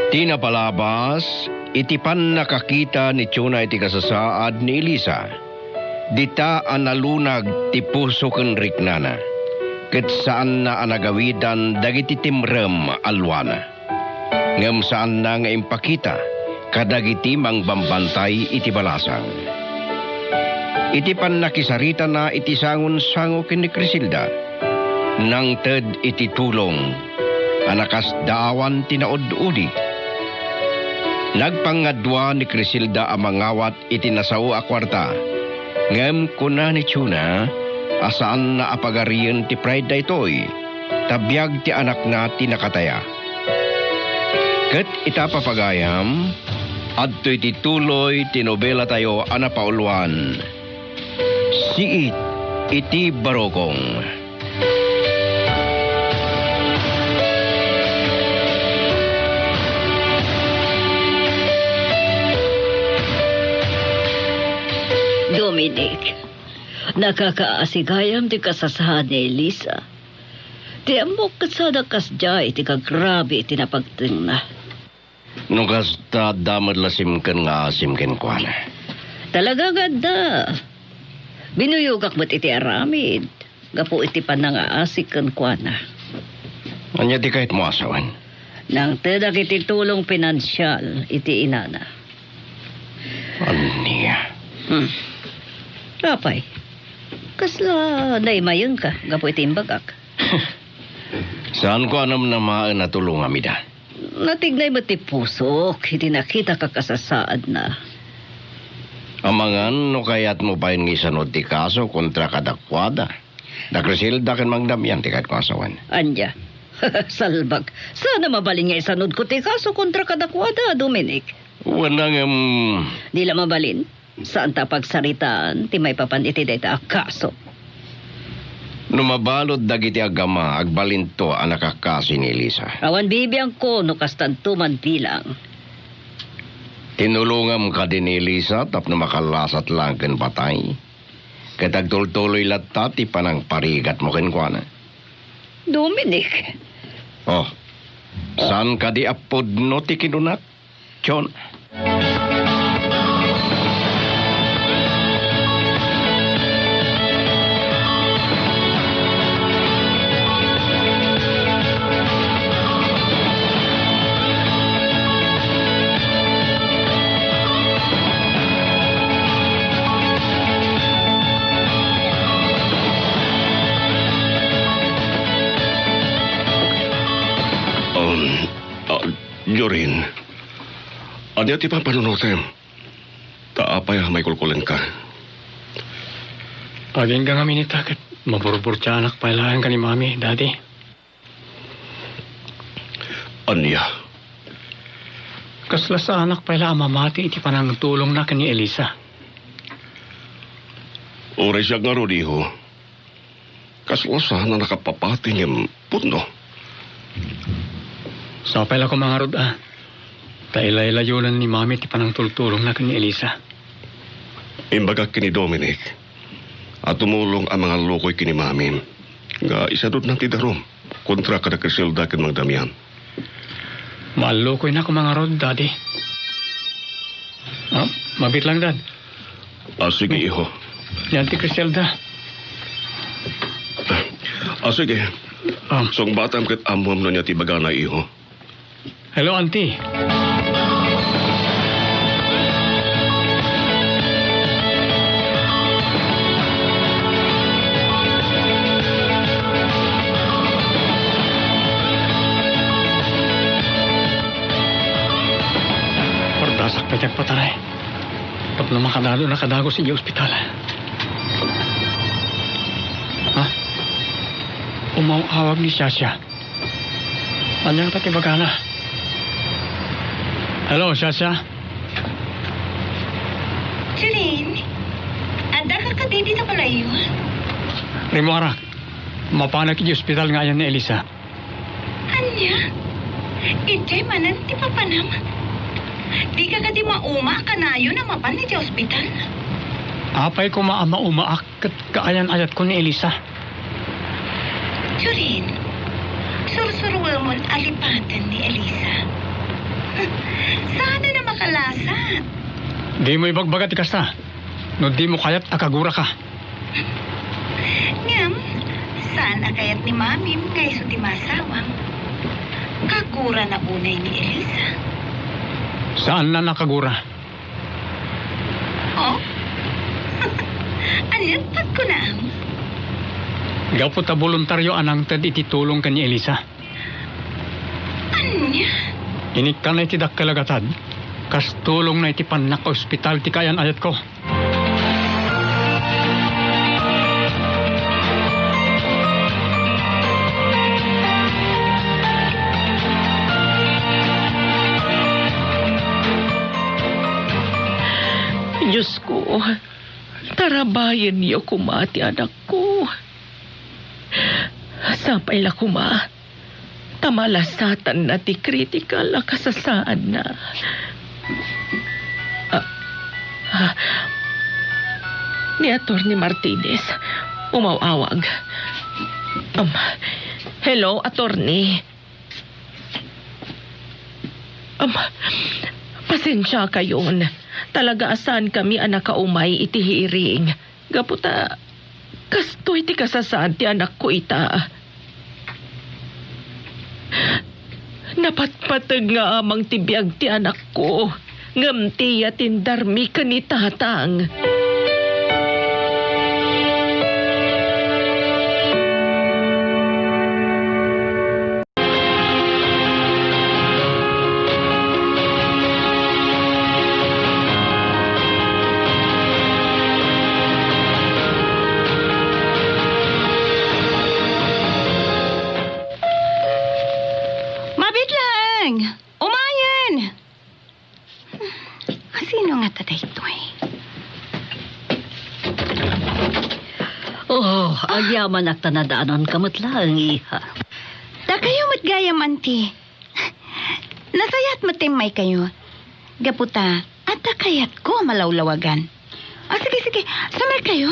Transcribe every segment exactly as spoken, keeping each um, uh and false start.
Ti napalabas, iti pannakakita ni Chona iti kasasaad ni Elisa, dita a nalunag ti puso ken riknana, ket saanna a nagawidan dagiti timrem a luana. Ngem saanna nga impakita kadagiti mangbambantay iti balasang. Iti pannakisaritana iti sangonsango ken ni Criselda, nangted iti tulong a nakasdaawan ti naud-udi. Nagpangngadua ni Criselda a mangawat iti nasao a kuarta, ngem kuna ni Chona a saanna a pagarien ti Pride daytoy, ta biag ti anakna ti nakataya. Ket ita, papagayam, adtoy ti tuloy ti nobelatayo a napauluan, Siit iti Barukong. Dominic, nakakaasi gayam ti kasasaad ni Elisa. Ti ammok ket saanak kasdiay ti kagrabi ti napagtengna. No kasta, adda met la simken nga asim kenkuana. Talaga nga adda. Binuyogak met iti aramid gapu iti panangaasik kenkuana. Ania ti kayatmo a sawen? Nangtedak iti tulong pinansial iti inana. Ania? Hmm. Apay, kasla naimayenka gapu iti imbagak? Saanko a namnamaen a tulongam ida. Natignay met ti pusok iti nakitak a kasasaadna. Amangan no kayatmo pay nga isanud ti kaso kontra kadakuada. Da Criselda ken Mang Damian ti kayatko a sawen. Ania? Salbag, saan a mabalin nga isanudko ti kaso kontra kadakuada, Dominic. Wen, ngem. Di la mabalin. Saanta a pagsaritaan ti maipapan iti dayta a kaso. No mabalud dagiti agama, agbalinto a nakakasi ni Elisa. Awan bibiangko no kastanto man bilang. Tinulongam kadi ni Elisa tapno makallasat laeng ken patay. Ket agtultuloy latta ti panangparigatmo kenkuana. Dominic. Oh, saan kadi a pudno ti kinunak? Chona. Um, ah, Jorin, ania ti pampanunotem? Ta apay a maikulkulenka? Agingga ngamin ita ket maburburtiaanak pay laeng ken ni Mami, Daddy. Ania? Kasla saanak pay la a mamati iti panangtulongna ken ni Elisa. Uray siak ngarud, iho. Kasla saan a nakapapati ngem pudno. Sapay la koma ngarud a ta ilaylayonan ni Mami ti panangtultulongna ken ni Elisa. Imbagak ken ni Dominic a tumulong a mangallukoy ken ni Mami nga isanudna ti darum kontra kada Criselda ken Mang Damian. Maallukoyna koma ngarud, Daddy. Ah, mabiit lang, Dad. Ah, sige, iho. Ni Auntie Criselda. Ah, sige. Ah. Sungbatam ket ammom no ania ti ibagana, iho. Hello, Auntie. Pardasak pay ti agpataray. Tapno makadalona kadagus idiay ospital. Ha? Umaw-awag ni Shasha. Ania nga pati bagana? Hello, Shasha? Jolene, addaka kadi dita balayyo? Rimmuarak. Mapanak idiay ospital nga ayan ni Elisa. Ania? Idiay manen ti papanam? Dika kadi mauma a kanayon a mapan idiay ospital? Apay koma a maumaak ket kaayan-ayatko ni Elisa. Jorin, sursuruemon a lipaten ni Elisa. Saan a makalasan? Dimo ibagbaga ti kasta. No dimo kayat a kaguraka. Ngem, saan a kayat ni Mamim nga isu ti masawam? Kagurana unay ni Elisa. Saanna a kagura. Oh? Ania ti pagkunaam? Gapu ta boluntario a nangted iti tulong ken ni Elisa. Ania? Inikkanna iti dakkel a gatad, kas tulongna iti pannakaospital ti kaayan-ayatko. Diosko, tarabayenyo koma ti anakko. Sapay la koma, ta malasatanna ti kritikal a kasasaadna. Ah, ah, ni Attorney Martinez, umaw-awag. Um, hello, Attorney. Um, pasensiakayon. Talaga a saankami a nakaumay iti hearing. Gapu ta, kastoy ti kasasaad ti anakko ita. Napatpateg nga amang ti biag ti anakko, ngem ti yatindarmi ken ni tatang. Mabit laeng! Umayen! Sino ngata daytoy? Oh, agyamanak ta nadaanonka met laeng, iha. Dakayo met gayam, anti. Nasayaat met ti immaykayo. Gapu ta, adda kayatko a malawlawagan. Ah, sige, sige. Sumerkayo.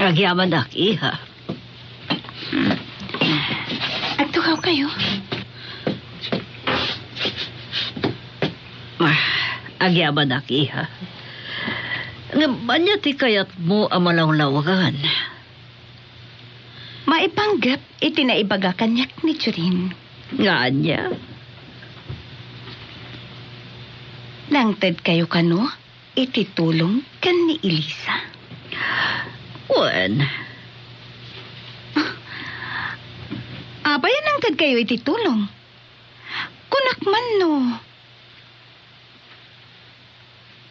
Agyamanak, iha. Hmm. Agtugawkayo. Ah, agyamanak, iha. Ngem ania ti kayatmo a malawlawagan? Maipanggep iti naibaga kaniak ni Jorin. Nga ania? Nangtedkayo kano iti tulong ken ni Elisa? Wen. Apay a nangtedkayo iti tulong? Kunak man no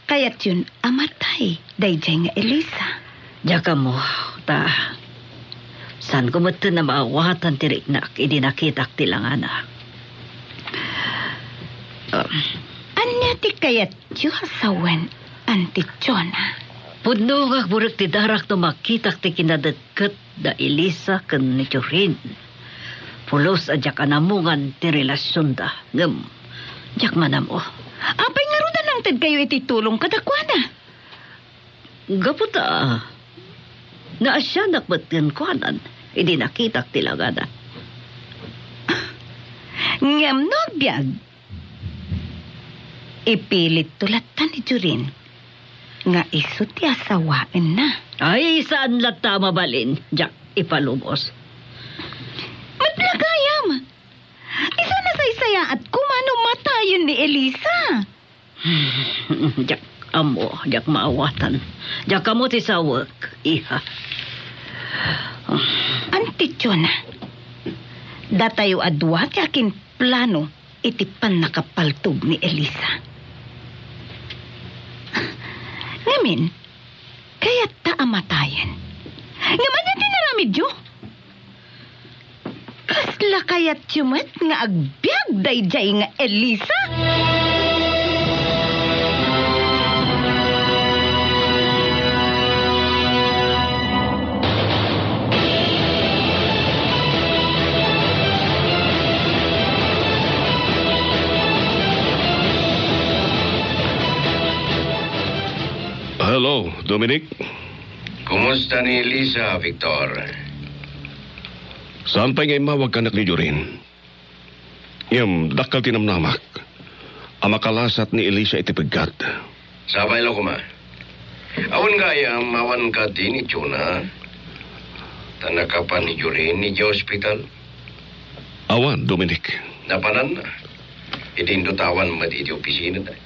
kayatyon a matay daydiay nga Elisa. Diak ammo, ta saanko metten a maawatan ti riknak idi nakitak ti langana. Um, Ania ti kayatyo a sawen, Anti Chona? Pudno nga agburek ti darak no makitak ti kinadetket da Elisa ken ni Jorin. Pulos a diak anamungan ti relasionda, ngem diak man ammo. Apay ngarud a nangtedkayo iti tulong kadakuada? Gapu ta naasianak met kenkuana idi nakitak ti langana. Ngem no agbiag, ipilitto latta ni Jorin nga isu ti asawaenna. Ay, saan latta a mabalin, diak ipalubos. Met la gayam! Isu a nasaysayaat koma no matayen ni Elisa. Diak ammo, diak maawatan. Diak ammo ti sawek, iha. Anti Chona, datayo a dua ti akinplano iti pannakapaltog ni Elisa. Ngamin, kayatta a matayen. Ngem ania ti inaramidyo? Kasla kayatyo met nga agbiag daydiay nga Elisa? Hello, Dominic. Kumusta ni Elisa, Victor? Saan pay nga immawag kaniak ni Jorin? Ngem dakkel ti namnamak a makalasat ni Elisa iti peggat. Sapay la koma. Awan gayam, awan kadi ni Jonah? Ta nakapan ni Jorin idiay ospital? Awan, Dominic. Napananna. Idi indotawan met iti opisinada.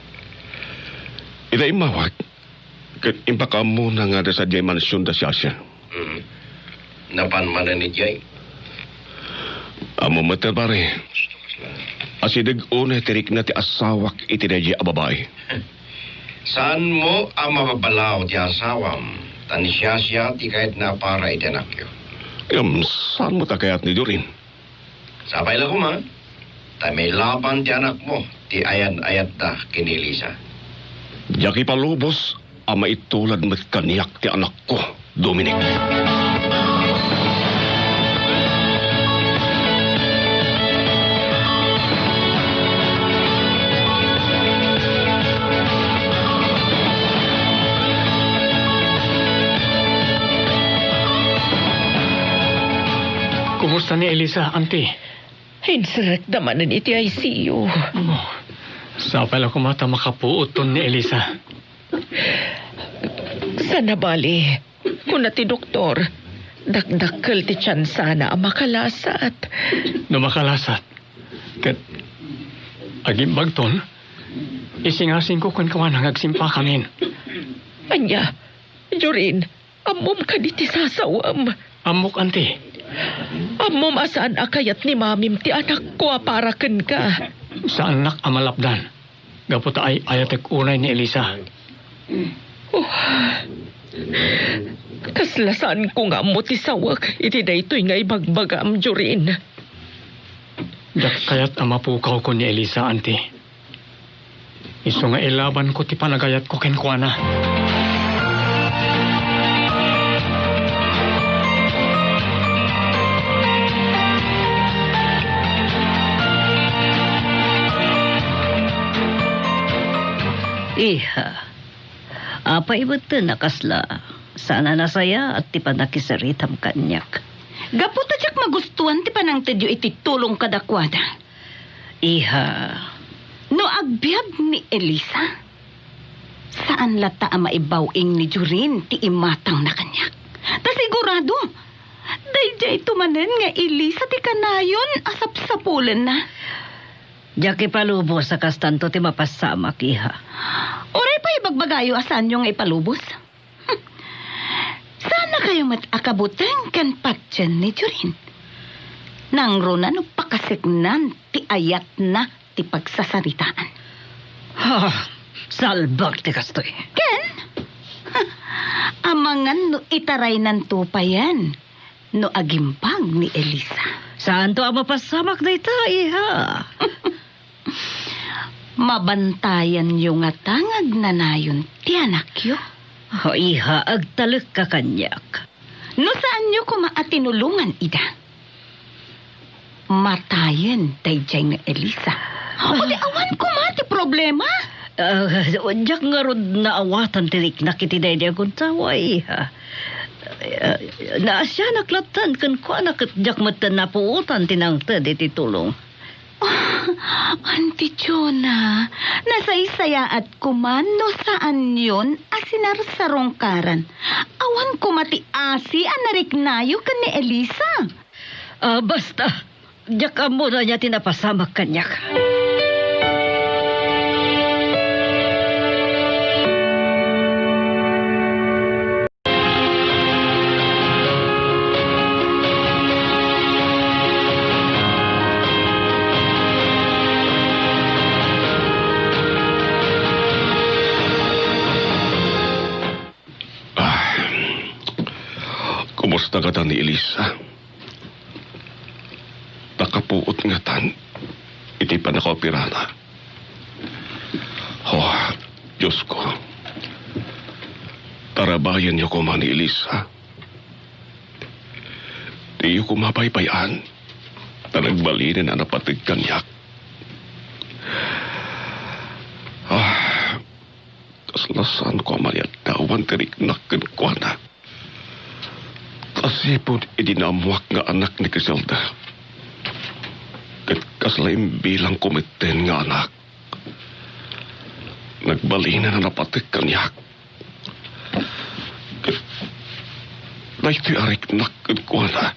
Ita immawag, ket impakaammona nga adda sadiay mansion da siasia. Hmm. Napan manen idiay? Ammom met, pare. Asideg unay ti rikna ti asawak iti daydiay a babai. Saanmo a mababalaw ti asawam, ta ni siasia ti kayatna a para iti anakyo. Ngem, saanmo ta kayat ni Jorin? Sapay la koma, ta mailaban ti anakmo ti ayat-ayatda ken ni Elisa. Diak ipalubos a maitulad met kaniak ti anakko, Dominic. Kumusta ni Elisa, Auntie? Inserekda manen iti I C U. Oh, sapay la koma ta makapuoton ni Elisa. Sana bali, kuna ti doktor, dakdakkel ti tiansana a makalasat. No makalasat, ket agimbagton, isingasingko kenkuana nga agsimpakamin. Ania, Jorin, ammom kadi ti sasawem? Ammok, Auntie. Ammom a saan a kayat ni Mamim ti anakko a para kenka. Saannak a malapdan. Gapu ta ay-ayatek unay ni Elisa. Oh, kasla saanko nga ammo ti sawek iti daytoy nga ibagbagam, Jorin. Diak kayat a mapukawko ni Elisa, Auntie. Isu nga ilabanko ti panagayatko kenkuana. Iha, apay metten a kasla saan a nasayaat ti pannakisaritam kaniak? Gapu ta diak magustuan ti panangtedyo iti tulong kadakuada. Iha. No agbiag ni Elisa, saan latta a maibaw-ing ni Jorin ti imatangna kaniak. Ta sigurado, daydiay to manen nga Elisa ti kanayon a sapsapulenna. Diak ipalubos a kastanto ti mapasamak, iha. Uray pay ibagbagayo a saanyo nga ipalubos. Saannakayo met a kabuteng ken patien ni Jorin. Nangruna no pakaseknan ti ayatna ti pagsasaritaan. Ha, salbag ti kastoy. Ken, amangan no itaraynanto payen no agimbag ni Elisa. Saanto a mapasamak dayta, iha? Mabantayanyo ngata nga agnanayon ti anakyo? O, iha, agtalekka kaniak. No saanyo koma a tinulongan ida, matayen daydiay nga Elisa. O di awan koma ti problema? Ah, diak ngarud naawatan ti riknak iti daydiay a guntawa, iha. Ah, naasianak lattan kenkuana ket diak metten napuotan ti nangted iti tulong. Oh, Auntie Jonah, nasaysayaat koma no saanyon a sinarsarungkaran. Awan koma ti asi a nariknayo ken ni Elisa. Ah, basta, diak ammo no ania ti napasamak kaniak. Ah, kumusta ngata ni Elisa? Nakapuot ngatan iti pannakaoperana. Oh, Diosko, tarabayanyo koma ni Elisa. Diyo koma baybay-an, ta nagbalinen a napateg kaniak. Ah, kasla saanko a maliaddawan ti riknak kenkuana. Kasipud idi naammoak nga anak ni Criselda, ket Kasla imbilangko metten nga anak. Nagbalinen a napatek kaniak. Ket daytoy a riknak kenkuana,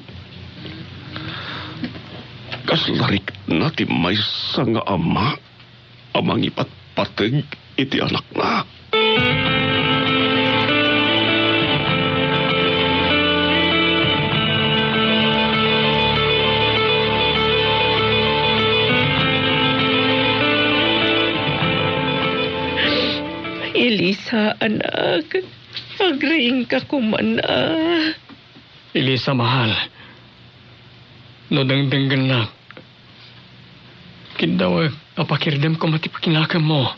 kasla rikna ti maysa nga ama a mangipatpateg iti anakna. Elisa, anak, agriingka koma. Elisa, mahal, no dengdenggennak, kiddawek a pakirdem koma ti pakinakemmo.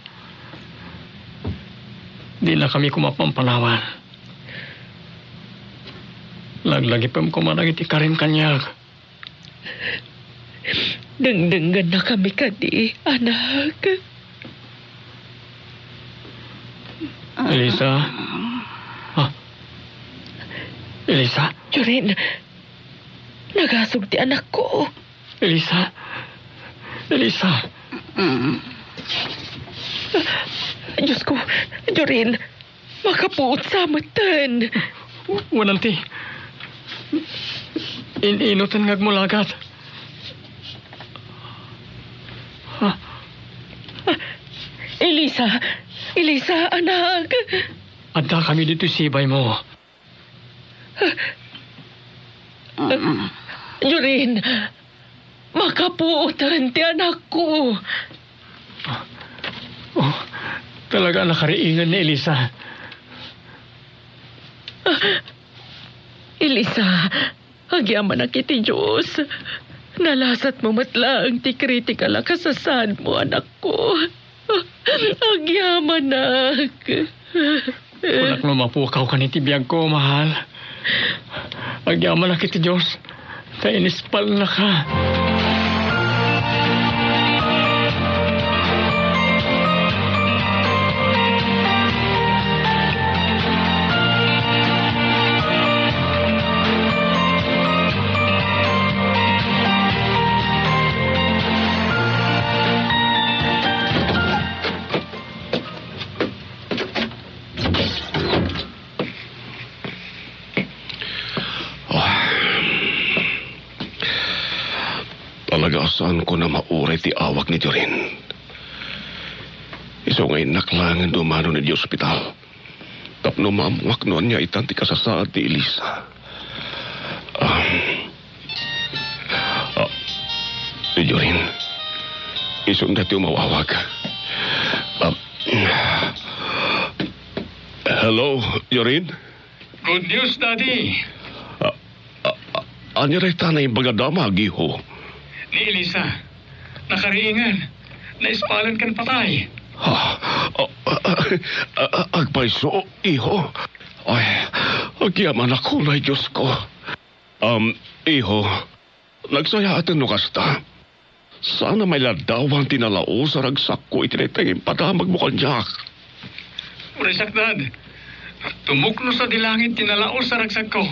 Dinakami koma pampanawan. Laglagipem koma dagiti karim kaniak. Dengdengngennakami kadi, anak. Elisa? Ah. Elisa? Jorin, nagasog ti anakko. Elisa? Elisa? Diosko, Jorin, makapuot sa metten. Wananti. In-, inutan nga agmulagat. Ah. Elisa, Elisa, anak. Addakami ditoy sibaymo. Jorin, makapuoten ti anakko. Oh, talaga a nakariingen ni Elisa. Elisa, agyamanak iti Dios. Nalasatmo met laeng ti kritikal a kasasaadmo, anakko. Agyamanak. Kunak no mapukaw ka iti biagko, mahal. Agyamanak iti Dios, ta inispalnaka. Ah. Talaga a saanko a mauray ti awag ni Jorin. Isu nga innak laengen dumano idiay ospital tapno maammoak no ania itan ti kasasaad ni Elisa. Ah. Ah. Ni Jorin. Isu daytoy umawawag. Ah. Hello, Jorin? Good news, Daddy. Ah, ah, ah, ania dayta nga imbaga damag, iho? Ni Elisa. Nakariingen. Naispalen ken patay. Ha? Ah, ah, ah, ah, agpayso, iho. Ay, agyamanak unay, Diosko. Um, iho, nagsayaaten no kasta. Saan a mailaddawan ti nalaus a ragsakko iti dayta nga impadamagmo kaniak. Uray sakdad, tumuknos a di langit ti nalaus a ragsakko.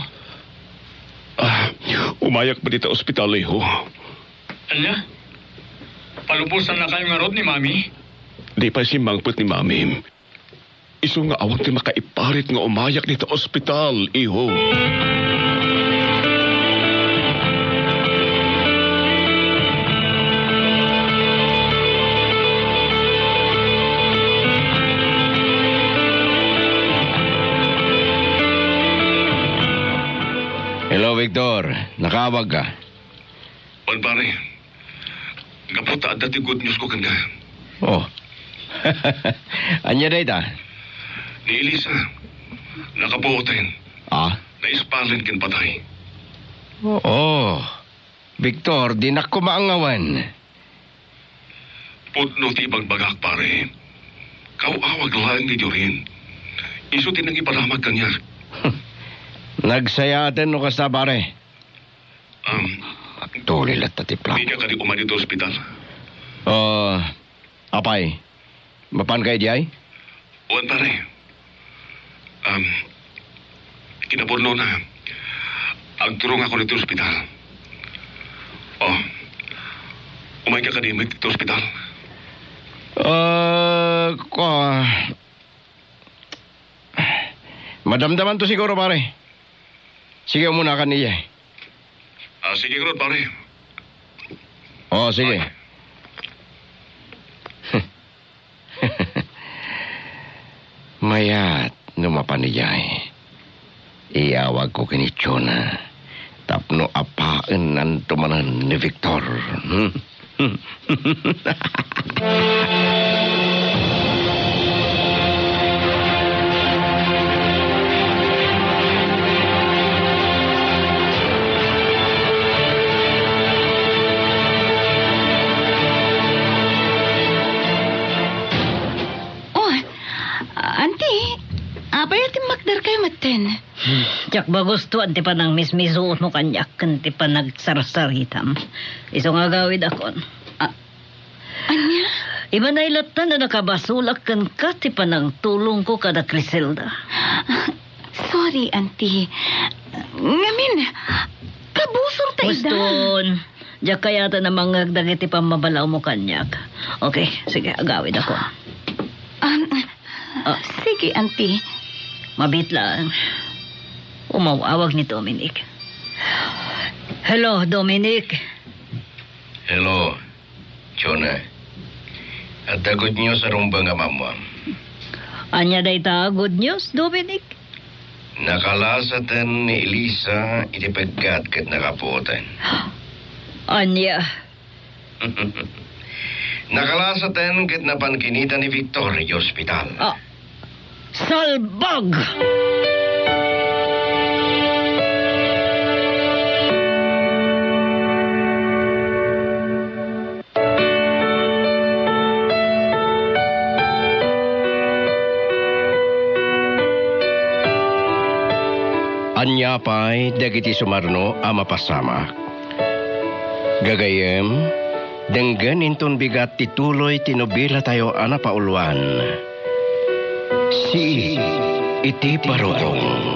Ah, umayak met ita ospital, iho. Ania? Palubosannakayo ngarud ni Mami? Di pay simmangpet ni Mami. Isu nga awan ti makaiparit nga umayak dita ospital, iho. Hello, Victor. Nakaawag ka? Wen, pare. Gapu ta adda ti good news ko kenka. Oh. Ania dayta? Ni Elisa, nakapuoten. Ah? Naispalen ken patay. Oo. Victor, dinak koma angawen. Pudno ti ibagbagak, pare. Kaw-awag laeng ni Jorin. Isu ti nangipadamag kaniak. Nagsayaaten no kasta, pare. Um, Agtuli latta ti plano. Dika kadi umay ditoy ospital? Ah, apay, mapanka idiay? Wen, pare. Um, kinapudnona, agturongakon iti ospital. Oh. Umayka kadi met iti ospital? Ah, kua-, madamdamanto siguro, pare. Sige, umuna ka, Niye. Ah, sige, Claude, pare. Oh, sige. Bye. Mayat no mapan idiay, iyawagko ken ni Jonah tapno apaennanto manen ni Victor. Hmm? Oh, Auntie, apay a timmakderkayo metten? Diak magustuan ti panangmismisuotmo kaniak ken ti panagsarsaritam. Isu nga agawidakon. Ah, ania? Imanay latta no nakabasolak kenka ti panangtulongko kada Criselda. Sorry, Auntie. Ngamin, kabusorta ida. Uston, diak kayatan a mangngeg dagiti pammabalawmo kaniak. Okay, sige, agawidakon. Um, Ah. Sige, Auntie. Mabiit laeng. Umaw-awag ni Dominic. Hello, Dominic. Hello, Jonah. Adda good news a rumbeng a ammoam. Ania dayta a good news, Dominic? Nakalasaten ni Elisa iti peggat ket nakapuoten. Ania? Nakalasaten ket napan kinita ni Victor iti ospital. Ah, salbag! Ania pay dagiti sumarno a mapasamak? Gagayyem, denggen inton bigat ti tuloy ti nobilatayo a napauluan, Sii iti Barukong.